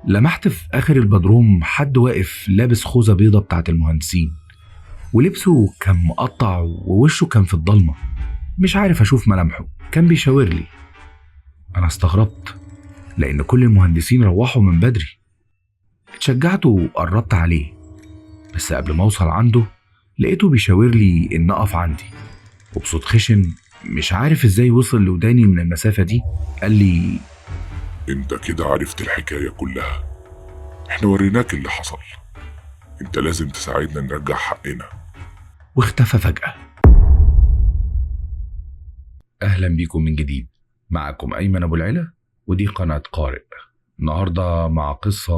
لمحت في آخر البدروم حد واقف لابس خوذة بيضة بتاعت المهندسين، ولبسه كان مقطع ووشه كان في الضلمة، مش عارف أشوف ملامحه. كان بيشاور لي. أنا استغربت لأن كل المهندسين روحوا من بدري. اتشجعت وقربت عليه، بس قبل ما أوصل عنده لقيته بيشاور لي إن أقف عندي، وبصوت خشن مش عارف إزاي وصل لوداني من المسافة دي قال لي: انت كده عرفت الحكاية كلها، احنا وريناك اللي حصل، انت لازم تساعدنا نرجع حقنا. واختفى فجأة. أهلا بيكم من جديد، معكم أيمن أبو العلا ودي قناة قارئ. النهاردة مع قصة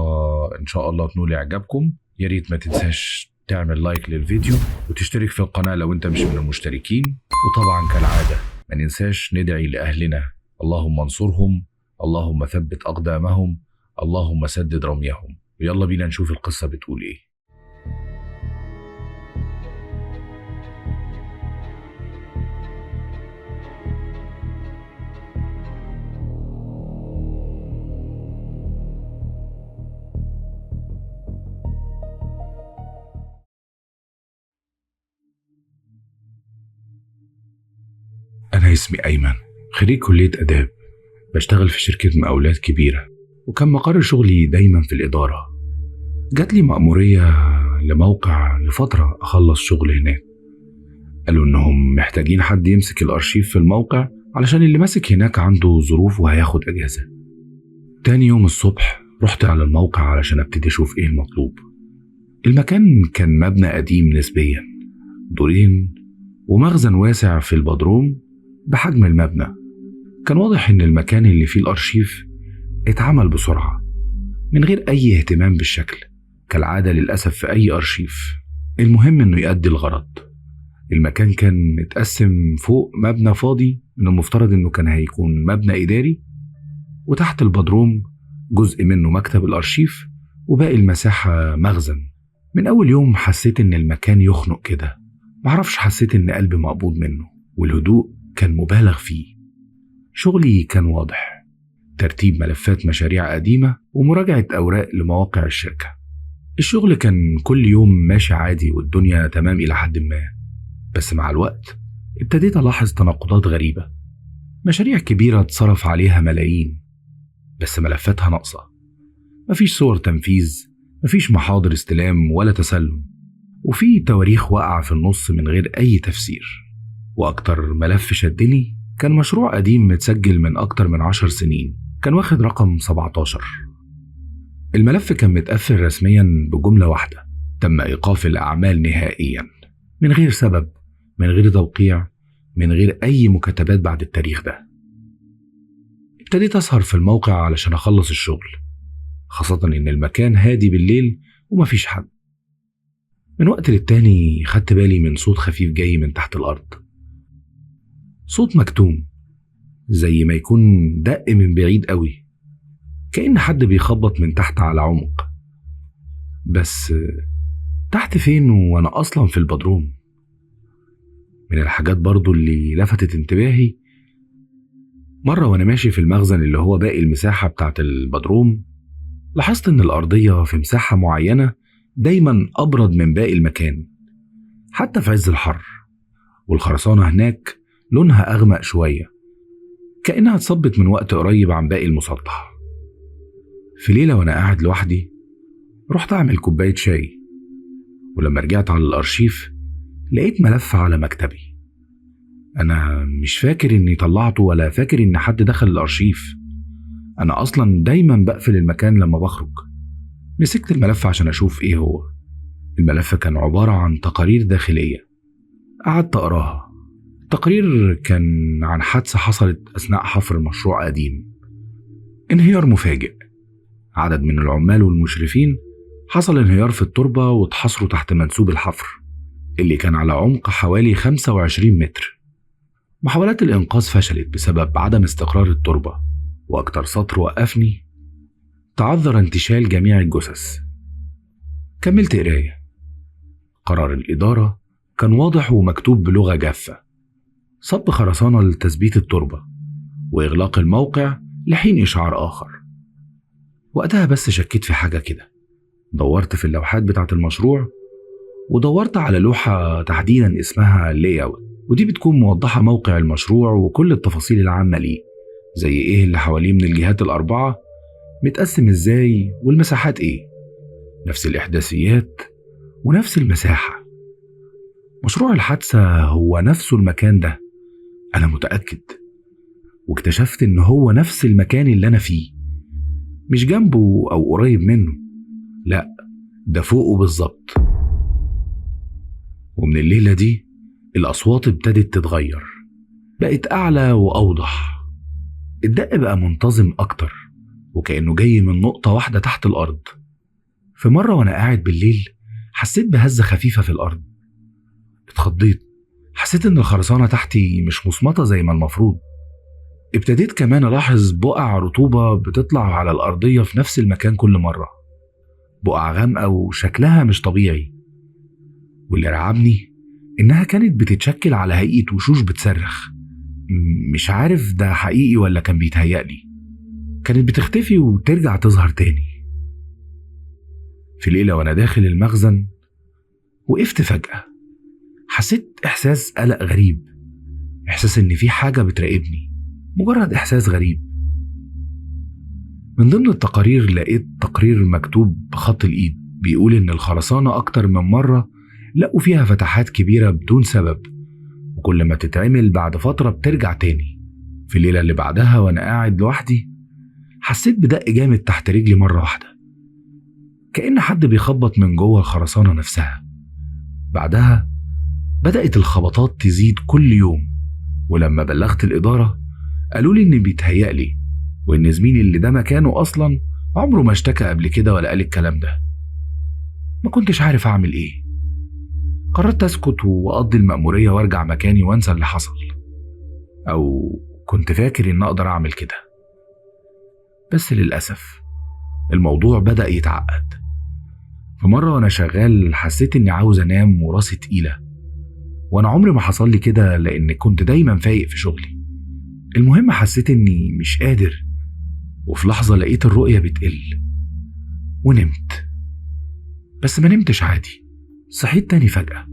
إن شاء الله تنول إعجابكم. يا ريت ما تنساش تعمل لايك للفيديو وتشترك في القناة لو أنت مش من المشتركين، وطبعا كالعادة ما ننساش ندعي لأهلنا، اللهم انصرهم، اللهم ثبت أقدامهم، اللهم سدد رميهم. ويلا بينا نشوف القصة بتقول إيه. أنا اسمي أيمن، خريج كلية آداب، بشتغل في شركة مقاولات كبيرة، وكان مقر شغلي دايما في الإدارة. جات لي مأمورية لموقع لفترة أخلص شغل هناك. قالوا إنهم محتاجين حد يمسك الأرشيف في الموقع علشان اللي ماسك هناك عنده ظروف وهياخد أجازة. تاني يوم الصبح رحت على الموقع علشان أبتدي أشوف إيه المطلوب. المكان كان مبنى قديم نسبيا، دورين ومخزن واسع في البدروم بحجم المبنى. كان واضح إن المكان اللي فيه الأرشيف اتعمل بسرعة من غير أي اهتمام بالشكل، كالعادة للأسف في أي أرشيف، المهم إنه يؤدي الغرض. المكان كان اتقسم فوق مبنى فاضي من المفترض إنه كان هيكون مبنى إداري، وتحت البدروم جزء منه مكتب الأرشيف وباقي المساحة مخزن. من أول يوم حسيت إن المكان يخنق كده، معرفش، حسيت إن قلبي مقبوض منه، والهدوء كان مبالغ فيه. شغلي كان واضح، ترتيب ملفات مشاريع قديمة ومراجعة أوراق لمواقع الشركة. الشغل كان كل يوم ماشي عادي والدنيا تمام إلى حد ما، بس مع الوقت ابتديت ألاحظ تناقضات غريبة. مشاريع كبيرة اتصرف عليها ملايين بس ملفاتها ناقصة، مفيش صور تنفيذ، مفيش محاضر استلام ولا تسلم، وفي تواريخ واقعة في النص من غير أي تفسير. وأكتر ملف شدني كان مشروع قديم متسجل من أكتر من 10 سنين، كان واخد رقم 17. الملف كان متقفل رسميا بجملة واحدة: تم إيقاف الأعمال نهائيا، من غير سبب، من غير توقيع، من غير أي مكاتبات بعد التاريخ ده. ابتديت أسهر في الموقع علشان أخلص الشغل، خاصة إن المكان هادي بالليل ومفيش حد. من وقت للتاني خدت بالي من صوت خفيف جاي من تحت الأرض، صوت مكتوم زي ما يكون دق من بعيد قوي، كأن حد بيخبط من تحت على عمق. بس تحت فين وأنا أصلا في البدروم؟ من الحاجات برضو اللي لفتت انتباهي، مرة وأنا ماشي في المخزن اللي هو باقي المساحة بتاعت البدروم، لاحظت إن الأرضية في مساحة معينة دايما أبرد من باقي المكان حتى في عز الحر، والخرسانة هناك لونها أغمق شوية، كأنها اتصبت من وقت قريب عن باقي المسطح. في ليلة وأنا قاعد لوحدي رحت أعمل كوباية شاي، ولما رجعت على الأرشيف لقيت ملف على مكتبي. أنا مش فاكر إني طلعته ولا فاكر إن حد دخل الأرشيف، أنا أصلا دايما بقفل المكان لما بخرج. مسكت الملف عشان أشوف إيه هو. الملف كان عبارة عن تقارير داخلية، قعدت أقراها. التقرير كان عن حادثة حصلت أثناء حفر مشروع قديم، انهيار مفاجئ، عدد من العمال والمشرفين حصل انهيار في التربة واتحصروا تحت منسوب الحفر اللي كان على عمق حوالي 25 متر. محاولات الإنقاذ فشلت بسبب عدم استقرار التربة، وأكتر سطر وقفني: تعذر انتشال جميع الجثث. كملت قراية. قرار الإدارة كان واضح ومكتوب بلغة جافة: صب خرسانة لتثبيت التربة وإغلاق الموقع لحين إشعار آخر. وقتها بس شكيت في حاجة كده، دورت في اللوحات بتاعة المشروع ودورت على لوحة تحديدا اسمها layout، ودي بتكون موضحة موقع المشروع وكل التفاصيل العامة ليه، زي ايه اللي حواليه من الجهات الأربعة، متقسم ازاي، والمساحات ايه، نفس الإحداثيات ونفس المساحة. مشروع الحادثة هو نفسه المكان ده، أنا متأكد. واكتشفت إن هو نفس المكان اللي أنا فيه، مش جنبه أو قريب منه، لا ده فوقه بالظبط. ومن الليلة دي الأصوات ابتدت تتغير، بقت أعلى وأوضح، الدق بقى منتظم أكتر وكأنه جاي من نقطة واحدة تحت الأرض. في مرة وأنا قاعد بالليل حسيت بهزة خفيفة في الأرض، اتخضيت، حسيت إن الخرسانة تحتي مش مصمتة زي ما المفروض. ابتديت كمان ألاحظ بقع رطوبة بتطلع على الأرضية في نفس المكان كل مرة، بقع غامقة وشكلها مش طبيعي. واللي رعبني إنها كانت بتتشكل على هيئة وشوش بتصرخ، مش عارف ده حقيقي ولا كان بيتهيألي. كانت بتختفي وترجع تظهر تاني. في ليلة وأنا داخل المخزن وقفت فجأة، حسيت إحساس قلق غريب، إحساس إن في حاجة بتراقبني، مجرد إحساس غريب. من ضمن التقارير لقيت تقرير مكتوب بخط الإيد بيقول إن الخرسانة أكتر من مرة لقوا فيها فتحات كبيرة بدون سبب، وكل ما تتعمل بعد فترة بترجع تاني. في الليلة اللي بعدها وأنا قاعد لوحدي حسيت بدق جامد تحت رجلي مرة واحدة، كأن حد بيخبط من جوه الخرسانة نفسها. بعدها بدأت الخبطات تزيد كل يوم، ولما بلغت الإدارة قالوا لي إن بيتهيألي، وإن زميلي اللي ده مكانه أصلا عمره ما اشتكى قبل كده ولا قال الكلام ده. ما كنتش عارف أعمل إيه، قررت أسكت وأقضي المأمورية وأرجع مكاني وأنسى اللي حصل، أو كنت فاكر إن أقدر أعمل كده. بس للأسف الموضوع بدأ يتعقد. في مرة وأنا شغال حسيت إني عاوز أنام وراسي تقيلة، وأنا عمري ما حصل لي كده لأن كنت دايما فايق في شغلي. المهم حسيت إني مش قادر، وفي لحظة لقيت الرؤية بتقل ونمت. بس ما نمتش عادي، صحيت تاني فجأة.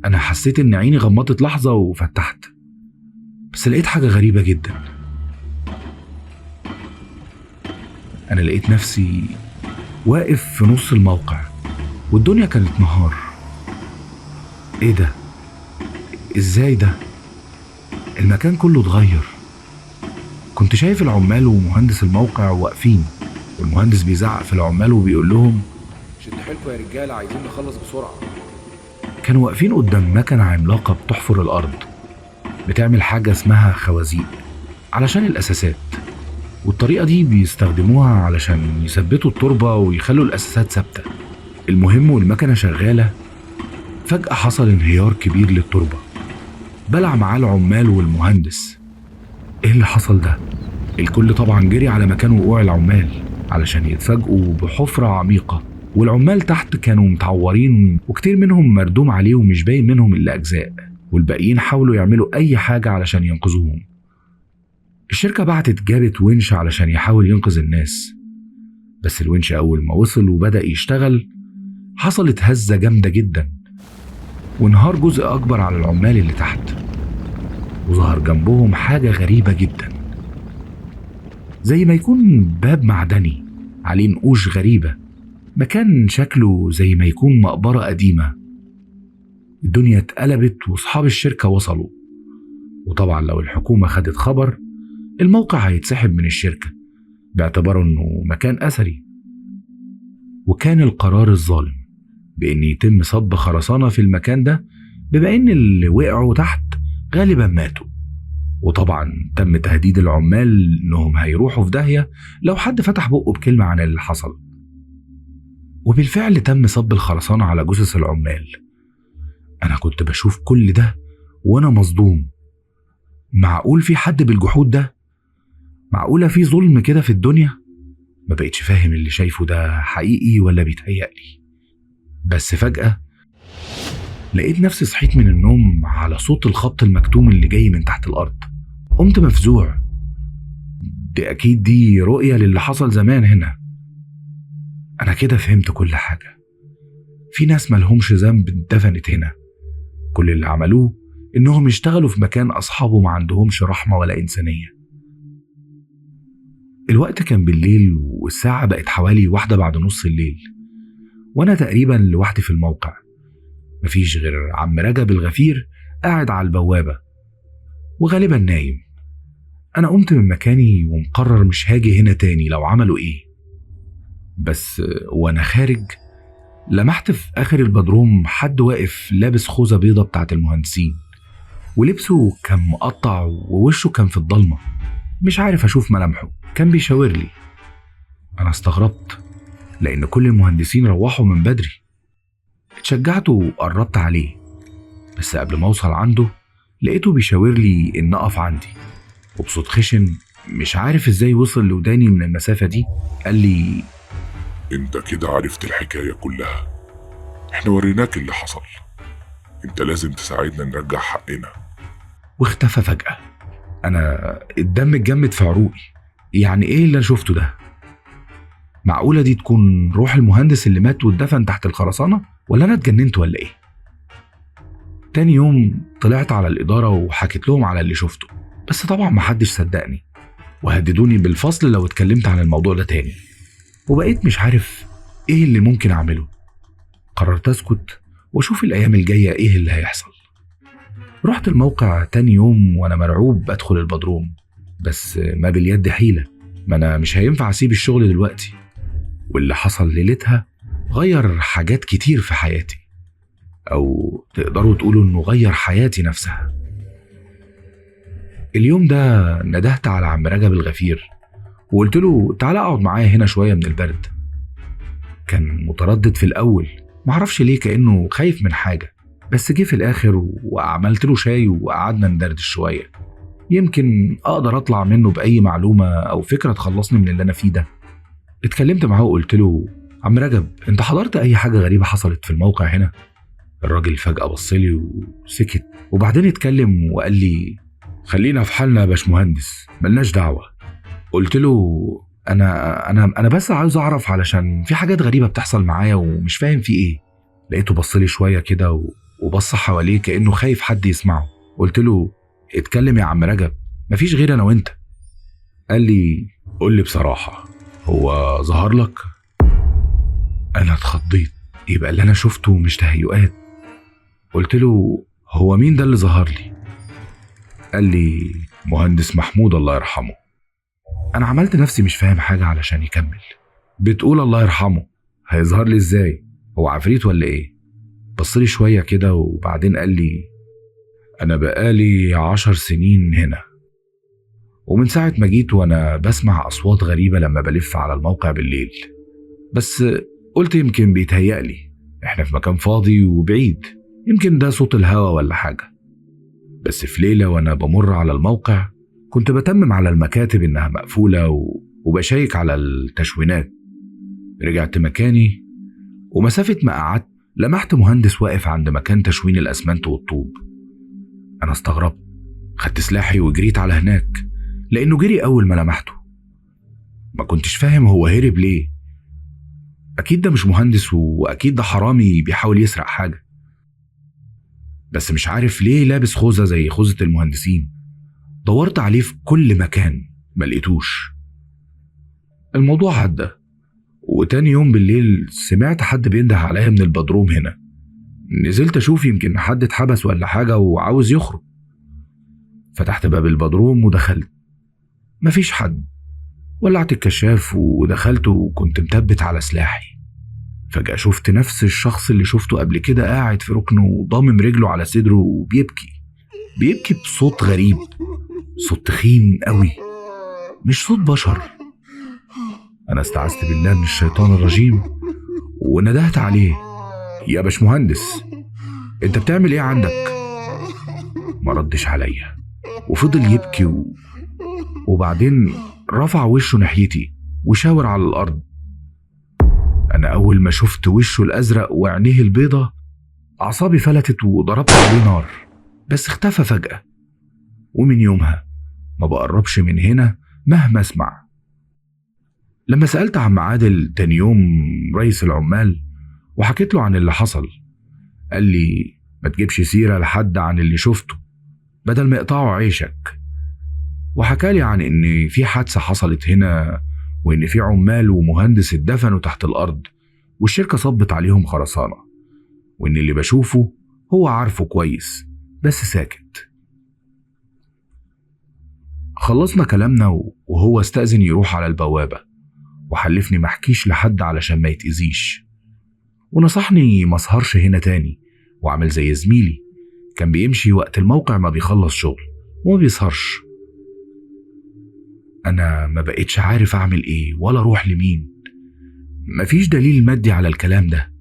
أنا حسيت إن عيني غمضت لحظة وفتحت، بس لقيت حاجة غريبة جدا. أنا لقيت نفسي واقف في نص الموقع والدنيا كانت نهار. إيه ده؟ إزاي ده؟ المكان كله اتغير. كنت شايف العمال ومهندس الموقع واقفين، والمهندس بيزعق في العمال وبيقول لهم شد حيلكوا يا رجاله، عايزين نخلص بسرعه. كانوا واقفين قدام مكنه عملاقه بتحفر الارض، بتعمل حاجه اسمها خوازيق علشان الاساسات، والطريقه دي بيستخدموها علشان يثبتوا التربه ويخلوا الاساسات ثابته. المهم والمكنه شغاله، فجاه حصل انهيار كبير للتربه، بلع معاه العمال والمهندس. ايه اللي حصل ده؟ الكل طبعا جري على مكان وقوع العمال علشان يتفاجئوا بحفرة عميقة، والعمال تحت كانوا متعورين وكتير منهم مردوم عليه ومش باين منهم إلا أجزاء، والباقيين حاولوا يعملوا أي حاجة علشان ينقذوهم. الشركة بعتت جابت ونش علشان يحاول ينقذ الناس، بس الونش أول ما وصل وبدأ يشتغل حصلت هزة جامدة جدا، وانهار جزء أكبر على العمال اللي تحت، وظهر جنبهم حاجة غريبة جدا، زي ما يكون باب معدني عليه نقوش غريبة، مكان شكله زي ما يكون مقبرة قديمة. الدنيا اتقلبت واصحاب الشركة وصلوا، وطبعا لو الحكومة خدت خبر الموقع هيتسحب من الشركة باعتباره انه مكان أثري. وكان القرار الظالم بأن يتم صب خرسانة في المكان ده، بما ان اللي وقعوا تحت غالبا ماتوا، وطبعا تم تهديد العمال انهم هيروحوا في داهية لو حد فتح بقه بكلمة عن اللي حصل. وبالفعل تم صب الخرسانة على جثث العمال. انا كنت بشوف كل ده وانا مصدوم. معقول في حد بالجحود ده؟ معقولة في ظلم كده في الدنيا؟ ما بقتش فاهم اللي شايفه ده حقيقي ولا بيتهيألي. بس فجأة لقيت نفسي صحيت من النوم على صوت الخبط المكتوم اللي جاي من تحت الأرض. قمت مفزوع، دي أكيد دي رؤية للي حصل زمان هنا. أنا كده فهمت كل حاجة. في ناس ملهمش ذنب اتدفنت هنا، كل اللي عملوه إنهم اشتغلوا في مكان أصحابه ما عندهمش رحمة ولا إنسانية. الوقت كان بالليل والساعة بقت حوالي 1:01 الليل، وأنا تقريبا لوحدي في الموقع، مفيش غير عم رجب الغفير قاعد على البوابة وغالبا نايم. أنا قمت من مكاني ومقرر مش هاجي هنا تاني لو عملوا إيه. بس وأنا خارج لمحت في آخر البدروم حد واقف لابس خوذة بيضة بتاعت المهندسين، ولبسه كان مقطع ووشه كان في الضلمة، مش عارف أشوف ملامحه. كان بيشاور لي. أنا استغربت لأن كل المهندسين روحوا من بدري. اتشجعت وقربت عليه، بس قبل ما أوصل عنده لقيته بيشاور لي إن أقف عندي، وبصوت خشن مش عارف إزاي وصل لوداني من المسافة دي قال لي: انت كده عرفت الحكاية كلها، احنا وريناك اللي حصل، انت لازم تساعدنا نرجع حقنا. واختفى فجأة. انا الدم اتجمد في عروقي. يعني ايه اللي انا شفته ده؟ معقولة دي تكون روح المهندس اللي مات واتدفن تحت الخرسانة؟ ولا انا اتجننت ولا ايه؟ تاني يوم طلعت على الإدارة وحكيت لهم على اللي شفته، بس طبعا محدش صدقني وهددوني بالفصل لو اتكلمت عن الموضوع ده تاني. وبقيت مش عارف ايه اللي ممكن اعمله. قررت اسكت واشوف الايام الجاية ايه اللي هيحصل. رحت الموقع تاني يوم وانا مرعوب ادخل البدروم، بس ما باليد حيلة، ما انا مش هينفع اسيب الشغل دلوقتي. واللي حصل ليلتها غير حاجات كتير في حياتي، او تقدروا تقولوا انه غير حياتي نفسها. اليوم ده ندهت على عم رجب الغفير وقلت له تعالى اقعد معايا هنا شوية من البرد. كان متردد في الأول، معرفش ليه، كأنه خايف من حاجة، بس جه في الآخر وعملت له شاي وقعدنا ندردش شوية، يمكن أقدر أطلع منه بأي معلومة أو فكرة تخلصني من اللي أنا فيه ده. اتكلمت معاه وقلت له: عم رجب، أنت حضرت أي حاجة غريبة حصلت في الموقع هنا؟ الراجل فجأة بصلي وسكت، وبعدين اتكلم وقال لي: خلينا في حالنا يا باشمهندس، ملناش دعوة. قلت له: انا انا انا بس عاوز اعرف علشان في حاجات غريبة بتحصل معايا ومش فاهم في ايه. لقيته بصلي شوية كده وبص حواليه كانه خايف حد يسمعه. قلت له: اتكلم يا عم رجب، مفيش غير انا وانت. قال لي: قول لي بصراحة، هو ظهر لك؟ انا اتخضيت، يبقى اللي انا شفته مش تهيؤات. قلت له: هو مين ده اللي ظهر لي؟ قال لي: مهندس محمود الله يرحمه. أنا عملت نفسي مش فاهم حاجة علشان يكمل. بتقول الله يرحمه، هيظهر لي إزاي؟ هو عفريت ولا إيه؟ بصلي شوية كده وبعدين قال لي: أنا بقالي 10 سنين هنا، ومن ساعة ما جيت وأنا بسمع أصوات غريبة لما بلف على الموقع بالليل، بس قلت يمكن بيتهيألي، إحنا في مكان فاضي وبعيد، يمكن ده صوت الهوا ولا حاجة. بس في ليلة وأنا بمر على الموقع كنت بتمم على المكاتب إنها مقفولة وبشيك على التشوينات. رجعت مكاني ومسافة ما قعدت لمحت مهندس واقف عند مكان تشوين الأسمنت والطوب. أنا استغربت، خدت سلاحي وجريت على هناك لأنه جري أول ما لمحته. ما كنتش فاهم هو هرب ليه، أكيد ده مش مهندس وأكيد ده حرامي بيحاول يسرق حاجة، بس مش عارف ليه لابس خوذة زي خوذة المهندسين. دورت عليه في كل مكان ما لقيتوش. الموضوع عدى، وتاني يوم بالليل سمعت حد بينده عليا من البدروم هنا. نزلت اشوف يمكن حد اتحبس ولا حاجة وعاوز يخرج. فتحت باب البدروم ودخلت، مفيش حد. ولعت الكشاف ودخلت وكنت مثبت على سلاحي. فجأة شفت نفس الشخص اللي شفته قبل كده قاعد في ركنه وضامم رجله على صدره وبيبكي، بيبكي بصوت غريب، صوت تخين قوي، مش صوت بشر. أنا استعذت بالله من الشيطان الرجيم وندهت عليه: يا باشمهندس، أنت بتعمل إيه عندك؟ ما ردش عليا وفضل يبكي وبعدين رفع وشه ناحيتي وشاور على الأرض. أنا أول ما شفت وشه الأزرق وعينيه البيضة أعصابي فلتت وضربت عليه نار، بس اختفى فجأة. ومن يومها ما بقربش من هنا مهما اسمع. لما سألت عم عادل تاني يوم رئيس العمال وحكيت له عن اللي حصل، قال لي ما تجيبش سيرة لحد عن اللي شفته بدل ما يقطعوا عيشك. وحكالي عن ان في حادثة حصلت هنا، وان في عمال ومهندس اتدفنوا تحت الارض والشركة صبت عليهم خرسانة، وان اللي بشوفه هو عارفه كويس بس ساكت. خلصنا كلامنا وهو استأذن يروح على البوابة، وحلفني ما احكيش لحد علشان ما يتأذيش، ونصحني ما اسهرش هنا تاني وعمل زي زميلي كان بيمشي وقت الموقع ما بيخلص شغل وما بيسهرش. انا ما بقيتش عارف اعمل ايه ولا اروح لمين، مفيش دليل مادي على الكلام ده،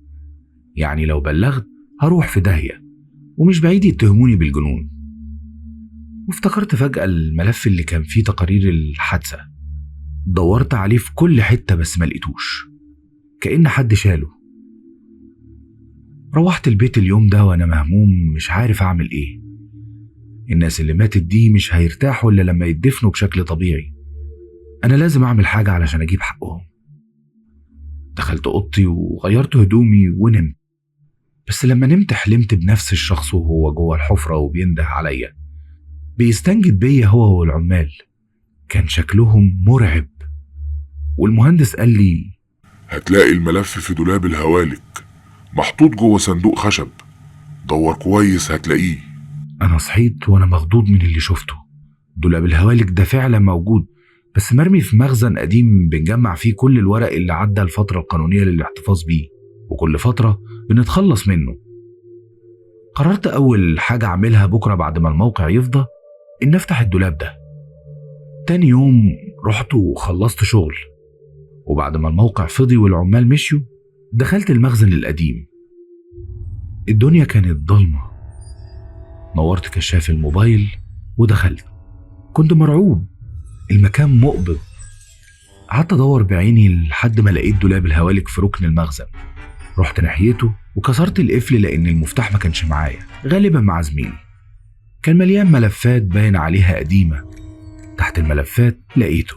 يعني لو بلغت هروح في داهية ومش بعيد يتهموني بالجنون. وافتكرت فجأة الملف اللي كان فيه تقارير الحادثة، دورت عليه في كل حتة بس ما لقيتوش، كأن حد شاله. روحت البيت اليوم ده وانا مهموم مش عارف اعمل ايه. الناس اللي ماتت دي مش هيرتاحوا الا لما يدفنوا بشكل طبيعي، انا لازم اعمل حاجة علشان اجيب حقهم. دخلت اوضتي وغيرت هدومي ونمت، بس لما نمت حلمت بنفس الشخص وهو جوه الحفرة وبينده عليا، بيستنجد بيا هو والعمال، كان شكلهم مرعب. والمهندس قال لي هتلاقي الملف في دولاب الهوالك محطوط جوه صندوق خشب، دور كويس هتلاقيه. انا صحيت وانا مخضوض من اللي شفته. دولاب الهوالك ده فعلا موجود، بس مرمي في مخزن قديم بنجمع فيه كل الورق اللي عدى الفترة القانونية للاحتفاظ بيه، وكل فترة بنتخلص منه. قررت أول حاجة أعملها بكرة بعد ما الموقع يفضى إن أفتح الدولاب ده. تاني يوم رحت وخلصت شغل، وبعد ما الموقع فضي والعمال مشيوا دخلت المخزن القديم. الدنيا كانت ضلمة، نورت كشاف الموبايل ودخلت. كنت مرعوب، المكان مقبض. قعدت ادور بعيني لحد ما لقيت دولاب الهوالك في ركن المخزن. رحت ناحيته وكسرت القفل لان المفتاح ما كانش معايا، غالبا مع زميلي. كان مليان ملفات باين عليها قديمة. تحت الملفات لقيته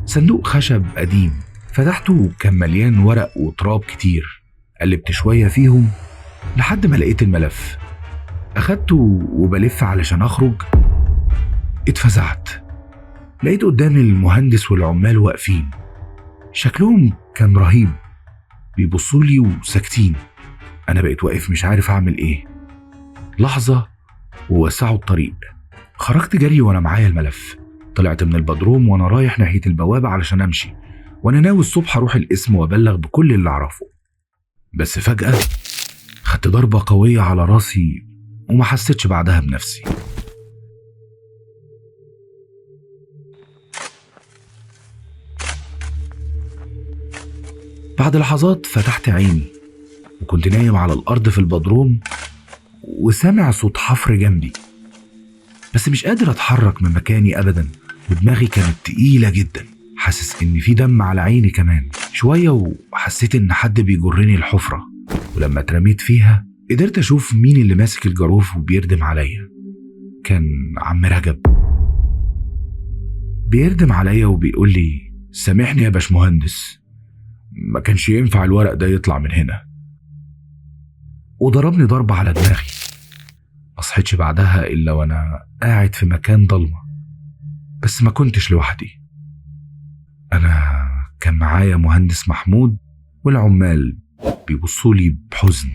صندوق خشب قديم، فتحته كان مليان ورق وتراب كتير. قلبت شوية فيهم لحد ما لقيت الملف، أخدته وبلف علشان أخرج. اتفزعت، لقيت قدامي المهندس والعمال واقفين، شكلهم كان رهيب، بيبصولي وساكتين. أنا بقيت واقف مش عارف أعمل إيه. لحظة ووسعوا الطريق، خرجت جري وأنا معايا الملف. طلعت من البدروم وأنا رايح ناحية البوابة علشان أمشي، وأنا ناوي الصبح أروح القسم وأبلغ بكل اللي أعرفه. بس فجأة خدت ضربة قوية على راسي وما حسيتش بعدها بنفسي. بعد لحظات فتحت عيني وكنت نايم على الأرض في البدروم وسامع صوت حفر جنبي، بس مش قادر أتحرك من مكاني أبدا، ودماغي كانت تقيلة جدا، حاسس إن في دم على عيني كمان. شوية وحسيت إن حد بيجرني الحفرة، ولما اترميت فيها قدرت أشوف مين اللي ماسك الجاروف وبيردم عليا. كان عم رجب بيردم عليا وبيقول لي سامحني يا باشمهندس، ما كانش ينفع الورق ده يطلع من هنا. وضربني ضربة على دماغي. ما صحيتش بعدها إلا وأنا قاعد في مكان ضلمة، بس ما كنتش لوحدي. أنا كان معايا مهندس محمود والعمال بيبصولي بحزن.